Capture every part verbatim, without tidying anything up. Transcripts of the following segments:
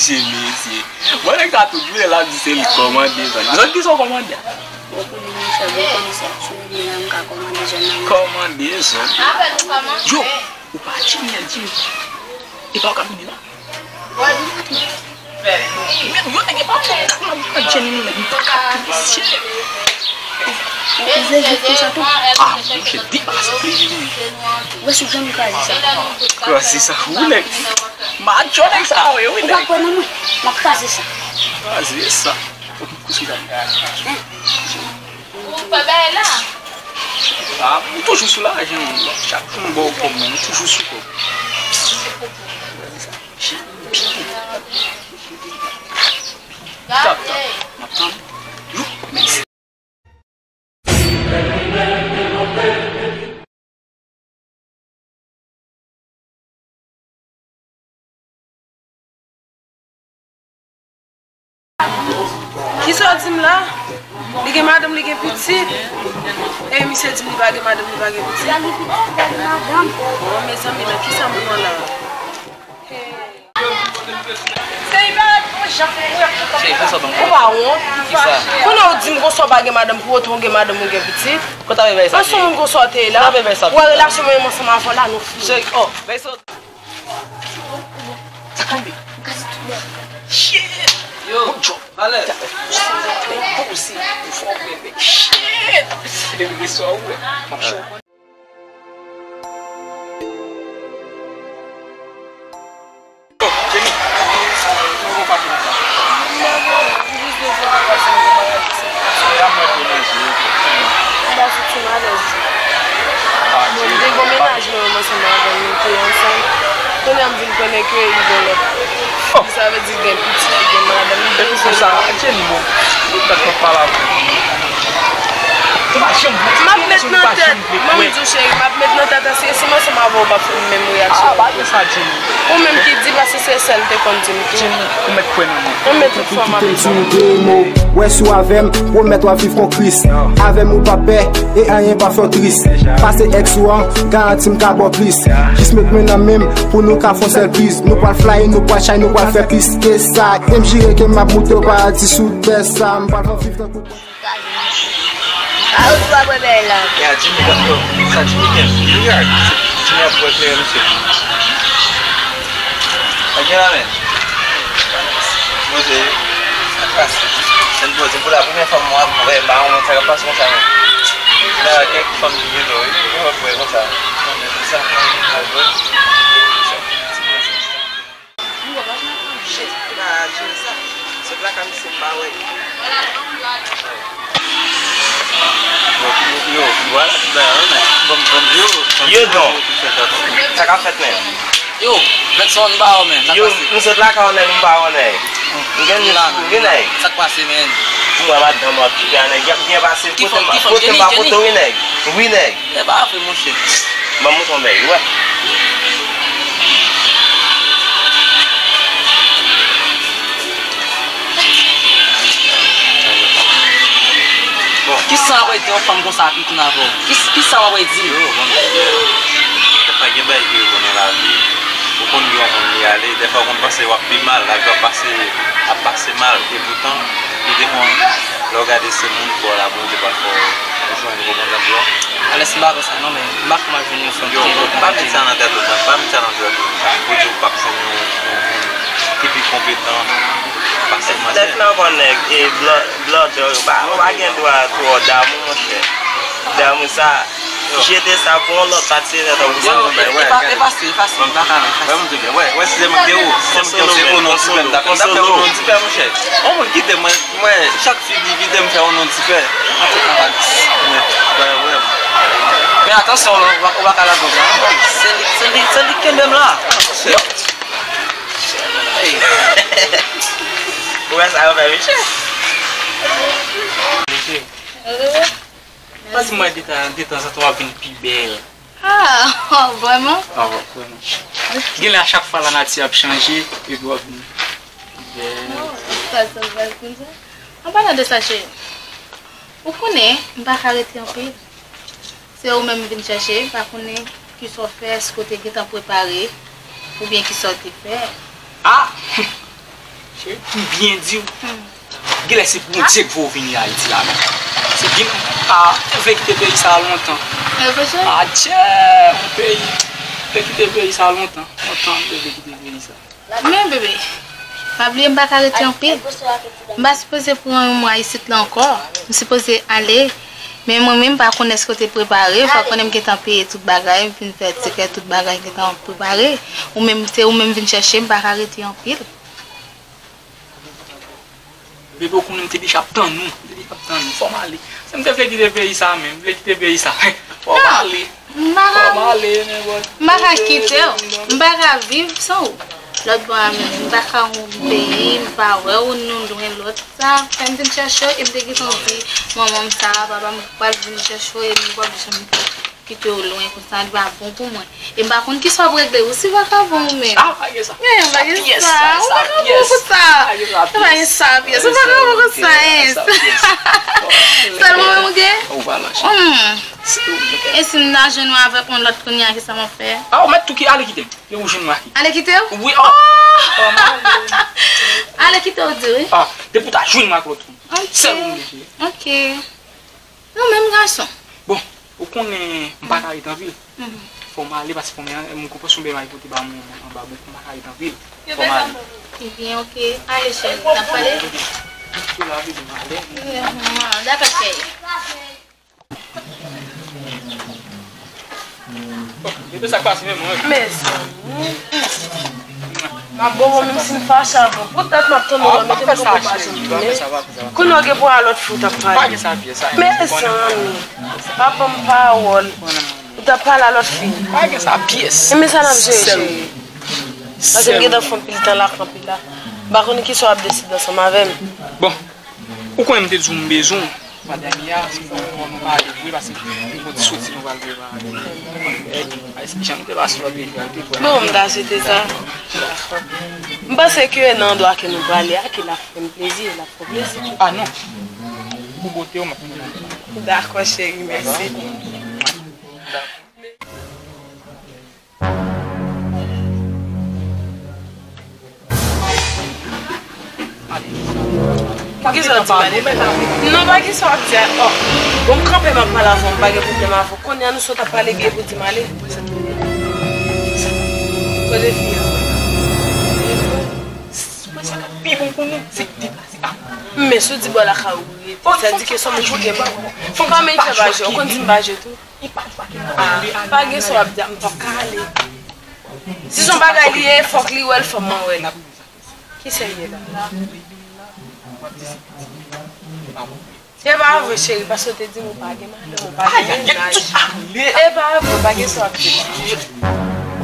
Mesye, mesye. Bon, nèg sa tout jounen l ap di se li k kòmande zòn. Zòn ki sa w kòmande a? Bon, pou li, monchè, bon konesans ou, men la, m ka kòmande zòn nan. Kòmande zòn. Yo, ou pa Jenny, Jenny. E pa w k ap vini la? Men yo nèg e pa fè kaka, m pa Jenny, non, nèg, m pa ka, mesye. Ou koze vit konsa tou? Ah, monchè, depase plezi, wi. Ou wè si w janm kraze sa. Kraze sa, ou nèg. Macho nèg sa yo, wi, nèg. Ou pa kwè nan mwen? M ap kraze sa. Kraze sa. Ou koze sa. Ou pa bay la. Ah, m toujou sou lajan, wi. Chak jou m ba w kòb, mwen, m toujou sou kòb. Tap, tap. M ap tann. Yo, mèsi. Kisa w di m la? Li gen madanm, li gen pitit. E misye di m li pa gen madanm, li pa gen pitit. Bon, mezanmi, nan kisa m pran la? Ou pa wont? Kounye a w di m konsa w pa gen madanm, pou otan w gen madanm, ou gen pitit. Ansanm moun konsa w te ye la. Ou wè relasyon mwen menm ansanm avè w la, nou fini. Sa k tonbe? Shit! Yo, good job. Valè. Poze, poze, poze. Shit! Depi gen sa w wè. M ap show. Bon, m te gon mennaj mwen menm ansanm avè l, nou te ansanm. Kounye a m vin konnen ke li gen lòt. Sa vle di gen pitit, li gen madanm, li gen zòn. Jenny, bon, ou tèt nan pale avè m. M ap met nan tèt, manmi di w cheri, m ap met nan tèt Asye, si m ansanm avè w, w p ap fè m menm reyaksyon. Ah, pa gen sa, Jenny. Ou menm ki di, paske se sèl te konn di m tou. Jenny, ou mèt kwè nan mwen. Ou mèt tout fwa m ap di. Wè si w avè m, pwomèt w ap viv kon Kris. Avè m ou pa pè, e anyen pa fè w tris. Pase èks ou an, garanti m ka ba w plis. Jis met men nan men m, pou nou ka fè yon sèl plis. Nou pral fly, nou pral shine, nou pral fè plis ke sa. E m jire ke m ap moute w paradi sou tè sa. M pral fè w viv tankou A ou twa bwè bèy la. Ya, Jimmy, sa Jimmy gen? Jimmy a, Jimmy ap bwè kleren, mesye. Sa gen la, men? Poze. Sa k pase? Sen poze. Pou la premyè fwa m wè ba yon sa k ap pase konsa, men. La, kèk fanm ki gen dò, wi. Yo ap bwè konsa. Sa, sa, sa, sa. Yo, yo, yo, vwala, tout bagay, wi, men. Ban m, ban m, yo, ban m, yo, don. Sa k ap fèt, men? Yo, Benson, m ba w, men. Sa k pase? Yo, m sot lakay w, nèg, m ba w, nèg. M gen, m gen, nèg. Sa k pase, men? M wè madanm w ap kite a, nèg. Y ap byen pase. Pote m, pote m pa foto, wi, nèg. Wi, nèg. E pa vre, monchè. Ban m montre w, bèy, wè. Bon. Kisa w ap di yon fanm konsa ki tounen avè w? Kis-, kisa w ap di? Yo, bon, dèfwa gen bagay ki rive w nan lavi. Ou konn gen yon moun li ale, dèfwa ou konn panse w ap pi mal, lavi w ap pase, ap pase mal. E poutan, li te konn, lè w gade se moun bò w la, Bondye pa fè w jwenn, ou konprann sa m di w? Alès, m pa kwè sa non, men m pa kwè m ap jwenn yon fanm ki gen lòt moun. Yo, pa met sa nan tèt ou, pa met sa nan tèt ou. Bondye ou p ap jwenn yon, yon moun ki pi konpetan pase w, manzè. Lè fin anpòt nèg, e blan, blan dò yo pa, ou pa gen dwa twò damou, monchè. Damou sa, jete sa pou yon lòt pati, se sa w bezwen. Yo, e, e, e pase, e pase, m pa ka, e pase. Wè, m di byen, wè, wè, si se mwen ki te ou, si se mwen ki te ou, se o non ti pè, m ta fè, m ta fè o non ti pè, monchè. Yon moun kite mwen, mwen, chak fi li kite m fè o non ti pè. Mwen, wè, wè. Men atansyon, ou pa, ou pa ka ladan, non. Se li, se li, se li ki kenbe m la. Hey. Ou wè sa yo fè, mesye? Mesye. Pase mwen detan, detanzantan w ap vin pi bèl. Ah, vrèman? Ah, vrèman. Genlè a chak fwa lanati ap chanje, epi w ap vin pi bèl. Oh, sa, sa, sa, sa. An palan de sa, cheri, ou konnen, m pa ka rete anpil. Se ou menm m vin chèche, m pa konnen kisa w fè, èske w te gentan prepare, oubyen kisa w te fè. Ah! Pou byen di w, genlè se Bondye k voye w vini Ayiti la menm. Se gen, a, te vle kite peyi sa a lontan. Adje, yon peyi. Te kite peyi sa a lontan. Lontan, te vle kite peyi sa a. Men, bebe, pa bliye m pa ka rete anpil. M pa sipoze pran yon mwa isit la ankò. M sipoze ale. Men mwen menm, m pa konnen èske w te prepare. Fò konnen m gentan peye tout bagay, m fin fè tikè, tout bagay gentan prepare. Ou menm, se ou menm vin chèche m, m pa ka rete anpil. Bebe, ou konnen m te deja ap tann ou. M te deja ap tann ou. Fò m ale. Si m te vle kite peyi sa a menm, m vle kite peyi sa a. Fò m ale. Fò m ale, nenpòt. M pa ka kite w. M pa ka viv san ou. Lòt bò a menm, m pa ka yon peyi, m pa wè w, nou lwen lòt. Sa fè m vin chèche w e m te gentan di manman m sa, papa m pral vin chèche w e nou p ap janm kite w lwen konsa, li pa bon pou mwen. E m pa konn kisa w ap regle, ou si vakabon ou menm. Ah, pa gen sa. Men, pa gen sa, ou vakabon pou sa. Pa gen sa pyès, ou vakabon pou sa, en. Sèlman menm ou gen? Ou pa lach. Hmm. E si m ta jwenn ou avèk yon lòt kounye a, kisa m ap fè? Ah, ou mèt tou ki ale kite m. Depi ou jwenn mwen ak li. Ale kite w? Wi, oh. Ale kite w di wi. Ah, depi ou ta jwenn mwen ak lòt moun. Ok. Sèl moun ki. Ok. Nou menm gason. Bon, ou konnen m pa ka ret an vil. Fò m ale paske fò m, m gon pòsyon bèl mari pote ba mwen anba bon, m pa ka ret an vil. Fò m ale. Ebyen, ok. Ale, cheri, n ap pale. Sou la, bebe, m ale. Dakò, cheri. Epi sa k pase menm, mwen. Mezanmi. M ap bon, menm si m fache avè w. Poutèt m ap tann ou la, mete m pou bon mache. Kounye a w gen pou al lòt fi w t ap pale. Mezanmi. Pa ban m pawòl. Ou t ap pale a lòt fi. Pa gen sa pyès. E men sa n ap jere, cheri. Paske m gentan fè anpil tan la kanpe la. M pa konnen kisa w ap deside ansanm avè m. Bon. Ou konnen m te di w m bezwen w. Madanm ya, si nou pale vre, paske nou konn soti nou pral prepare. Ay, jan nou te pase lòt peyi a, ou te kwè. Bon, m ta swete sa. Dakò. M panse ke nan andwa ke nou prale a, ke l ap fè m plezi, l ap fè w plezi tou. Ah non. Pou bote w, m ap fè l. Dakò, cheri, mèsi. Poukisa w di m ale? Non, pa kisa w ap di a. Oh. Bon, m kanpe, m ap pale avè w, m pa gen pwoblèm avè w. Kounye a nou sot ap pale, gen pou di m ale. Kote fi a? Mwen sa k ap pi bon pou nou, se deplase a. Men si w di bò lakay ou rete, sa di ke se yon moun ki gen bagay. Fò w pa menm fè baje, ou konn di m baje tou. Ah, pa gen sa w ap di a, m p ap ka ale. Si se yon bagay li ye, fòk li wè l, fò mwen wè l. Kisa l ye la? Se pa vre, cheri, paske w te di m ou pa gen madanm, ou pa gen mennaj. E pa vre, pa gen sa w ap di.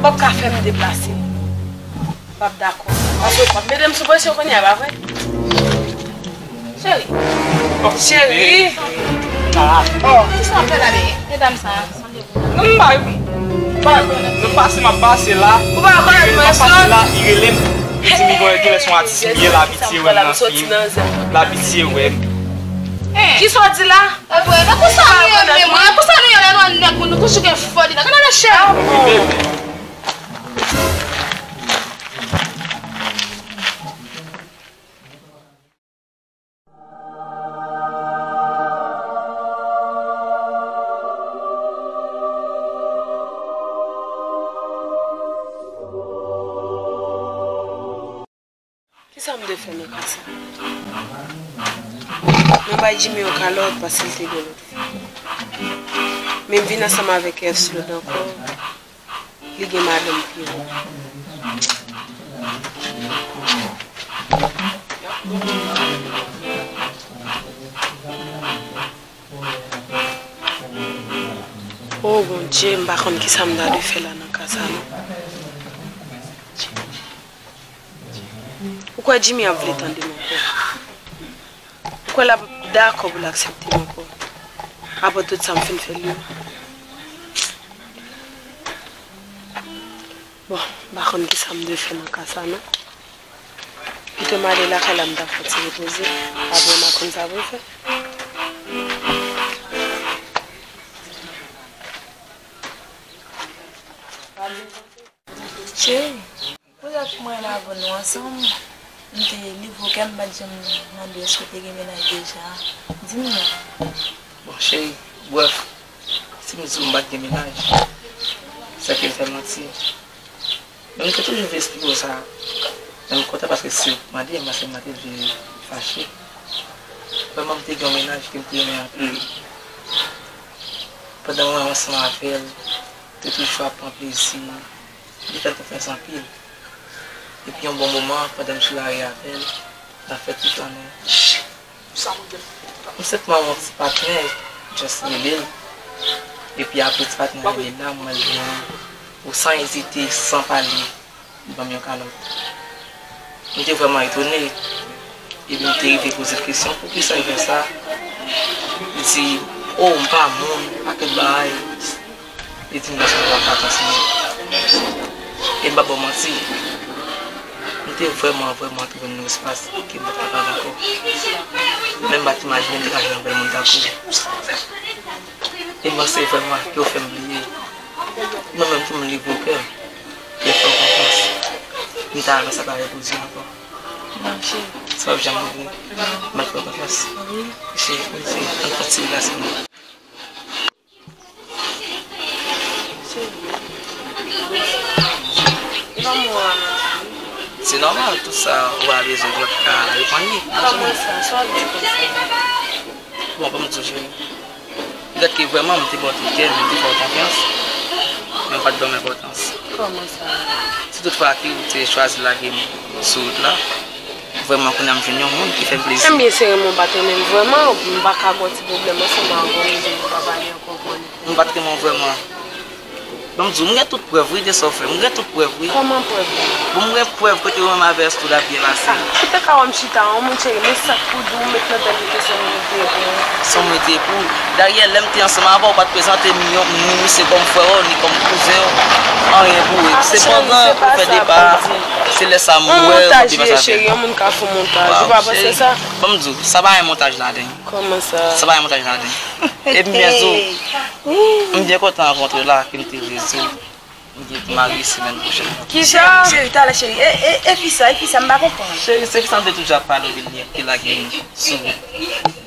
Ou p ap ka fè m deplase. M p ap dakò. Paske w p ap mete m sou presyon kounye a, pa vre? Cheri. Cheri. Oh. Kisa w ap fè la, bebe? Medam sa. Non, m pa reponn. M pa reponn. Nan pase m ap pase la. Ou pa rekonèt mwen, sòt. Li rele m, li di m li konnen kilès yon atis m ye, l abitye wè m nan fim, l abitye wè m. Kisa w di la? E vre, nan konsa nou ye menm, nan konsa nou ye lè nou annik moun, nou konn chouke fò dedan. Gade mesye. Kisa m dwe fè nan ka sa? Mwen bay Jimmy yon kalòt paske l te gen lòt fi. Men m vin ansanm avèk F-Slot ankò. Li gen madanm pi wo. O Bondye, m pa konn kisa m ta dwe fè la nan ka sa non. Ou kwè Jimmy ap vle tande m ankò? Ou kwè l ap dakò pou l aksepte m ankò? Apre tout sa m fin fè l yo. Bon, m pa konn kisa m dwe fè nan ka sa non. Kite m ale lakay la, m ta fè ti repoze. Apre m a konn sa pou m fè. Cheri, poutèt mwen la avè nou ansanm. M te livre w kè m, m pa t janm mande w èske w te gen mennaj deja. Di m non. Bon, cheri, brèf, si m di w m pa t gen mennaj, sèke m fè manti. Men m te toujou vle esplike w sa. Men m kontan paske si w mande m, paske m pa te vle fache. Vrèman, m te gen yon mennaj ke m te renmen anpil. Pandan mwen ansanm avè l, m te toujou ap pran plezi. M te fè l konfyans anpil. Epi yon bon moman, pandan m sou lari avè l, n ap fè ti flannen. M senpman yon ti patnè, just rele l. Epi apre ti patnè rele l la, m wè l vini. Ou san ezite, san pale, li ban m yon kalòt. M te vrèman etone. Epi m te rive poze l kesyon, poukisa l fè sa? Li di, o, m pa moun, pa kèt bagay. Li di m nan se yon vakans li ye. E m p ap ba w manti, m te vrèman, vrèman twouve m nan yon espas ke m pa t kapab ankò. Men m pa t imajine m te ka jwenn yon bèl moun tankou w. E m panse vrèman ke w fè m bliye. Mwen menm tou m livre w kè m, e fè w konfyans. M ta renmen sa pa repwodui ankò. Non, cheri. Sa p ap janm rive. M ap fè w konfyans. Wi. Cheri, m di, ann fè yon ti relasyon. Se nòmal, tout sa ou pa bezwen pou ka reponn li. Kòman sa? Sa w ap di konsa? Bon, ban m di w, cheri. Petèt ke vrèman, m te ba w tout kè m, m te fè w konfyans, men ou pa t ban m enpòtans. Kòman sa? Si toutfwa ke ou te chwazi lage m sou wout la, vrèman, kounye a m jwenn yon moun ki fè m plezi. Ebyen, se renmen w pa t renmen m vrèman, m pa ka gen yon ti pwoblèm ansanm avè w, m di w pa pale ankò pou annik. M pa t renmen w vrèman. Ban m di w, m gen tout prèv, wi, de sa w fè. M gen tout prèv, wi. Kòman prèv la? Bon, m gen prèv kote ou menm avè Esther ap byen pase. Ah, ou te ka wè m chita, yon moun cheri, men sa k pou di w met nan tèt ou ke se yon moun te pou. Se yon moun te pou. Dayè, lè m te ansanm avè w, ou pa t prezante m yon, ni misye kòm frè w, ni kòm kouzen w, anyen pou ou. Sepandan, ou fè depa, se lè sa m wè w ap byen pase avè m. Yon montaj li ye, cheri, yon moun ka fè yon montaj. Ou pa panse sa? Ban m di w, sa pa gen montaj ladan l. Kòman sa? Sa pa gen montaj ladan l. E m byen di w, m byen kontan rankontre w la, ke m te vle di w. M gen pou m al resi semèn pwochèn. Kijan? Cheri, talè, cheri. E, e, e fi sa, e fi sa, m pa konprann. Cheri, se fi sa m te toujou ap pale w de li, ki lage m sou wout.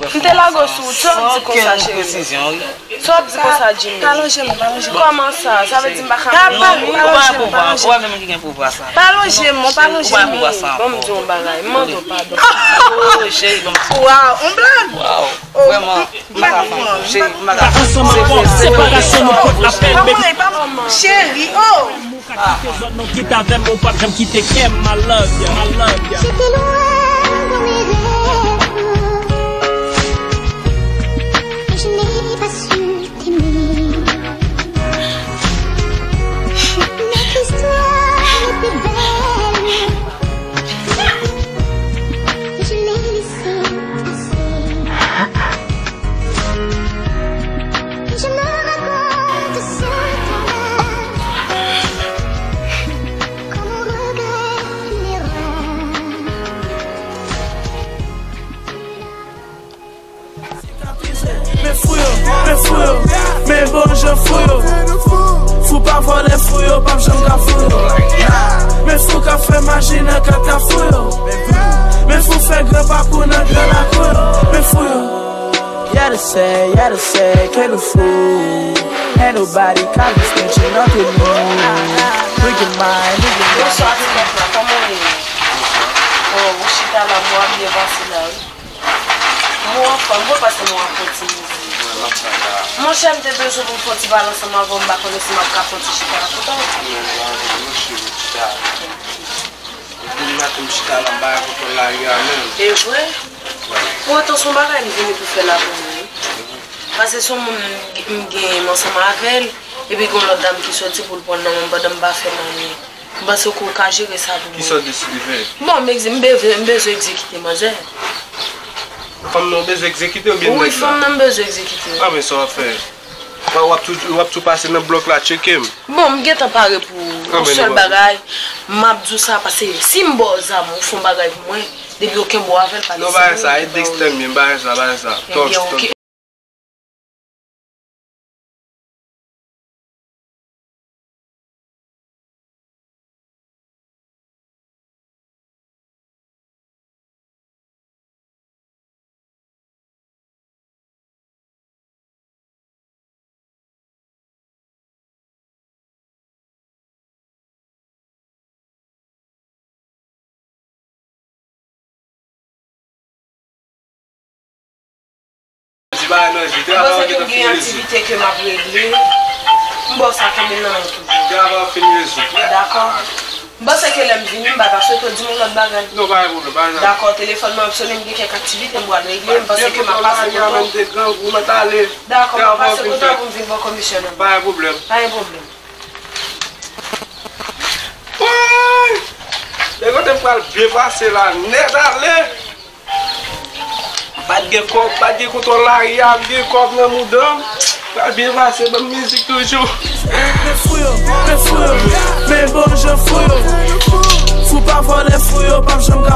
M te lage w sou wout, sa w ap di konsa, cheri? San okenn presizyon, wi. Sa w ap di konsa, Jimmy? Pa lonje men w, pa lonje men w. Kòman sa? Sa vle di m pa ka... Pa, pa, pa lonje men w, pa lonje men w. Ou pa menm ki gen pouvwa sa. Pa lonje men w, pa lonje men w. Ou pa gen pouvwa sa ankò. Ban m di w yon bagay, m mande w padon. Oh, cheri, ban m di w. Waw, yon blag. Waw, vrèman. M pa konprann, m pa konprann. Ansanm avè w, separasyon nou pot lapèn, baby. Cheri, oh! Ou ka kite zòn nan, kite avè m, ou p ap janm kite kè m, I love you, I love you. J'étais loin dans mes rêves, et je n'ai pas su t'aimer. Notre histoire était belle. Je l'ai laissé passer. Je me raconte ce temps-là, comme on regrette une erreur. Men fou yo, men fou yo, men bon jan fou yo. Fou pa vòlè, fou yo p ap janm ka fou yo. Men fou k ap fè maji nan kat kafou yo. Men fou fè gran pakou nan gran lakou yo. Men fou yo. Yeah, they say, yeah, they say que nous fous. Ain't nobody can be snitching nothing new. We can mind, we can mind. Bonswa, ti kòk la, kòman w ye? Oh, ou chita la, mwen ap byen pase la, wi. Mwen anfòm, mwen pase mwen ap fè ti mizik. Monchè, m te bezwen pou m fè ti pale ansanm avè w, m pa konnen si m ap ka fè ti chita la kouta w. Depi maten m chita la, m pa ka konprann lari a menm. E vre? Wi. Pou otan, se yon bagay m vini pou fè la pou mwen, wi. Paske se yon moun m, m gen ansanm avè l, epi gen yon lòt dam ki soti pou l pran nan men m pandan m pa fè l anyen. M panse ke w ka jere sa pou mwen. Kisa w deside fè? Bon, m egze-, m bezwen, m bezwen egzekite manzè. Fanm nan w bezwen egzekite oubyen nèg la? Wi, fanm nan m bezwen egzekite. Ah, men sa w ap fè? W ap, w ap tou, w ap tou pase nan blòk la, tcheke m. Bon, m gentan pare pou ou. Yon sèl bagay, m ap di w sa, paske si m ba w zam, ou fè yon bagay pou mwen, depi yo kenbe w avè l, pa deside. Non, bagay sa, e Dexter m ye, bagay sa, bagay sa. Ebyen, oke. Bay nan je. M panse ke m gen aktivite ke m ap regle. M ba w sa, kenbe l nan men w toujou. Travay fin rezoud. Dakò. M panse ke lè m vini, m pa ta swete w di m yon lòt bagay. Non, pa gen pwoblèm, pa gen pwoblèm. Dakò, telefòn mwen ap sone, m gen kèk aktivite m pral regle, m panse ke m ap pase kote w. Dakò, m ap pase kote w pou m vin ba w komisyon nan. Pa gen pwoblèm. Pa gen pwoblèm. Woy! Men kote m pral byen pase la, nèt ale! Pa t gen kòb, pa t gen kontwòl lari a, m gen kòb nan mouda m. Pral byen pase, ban m mizik toujou. Men fou yo, men fou yo, men bon jan fou yo. Fou pa vòlè, fou yo p ap janm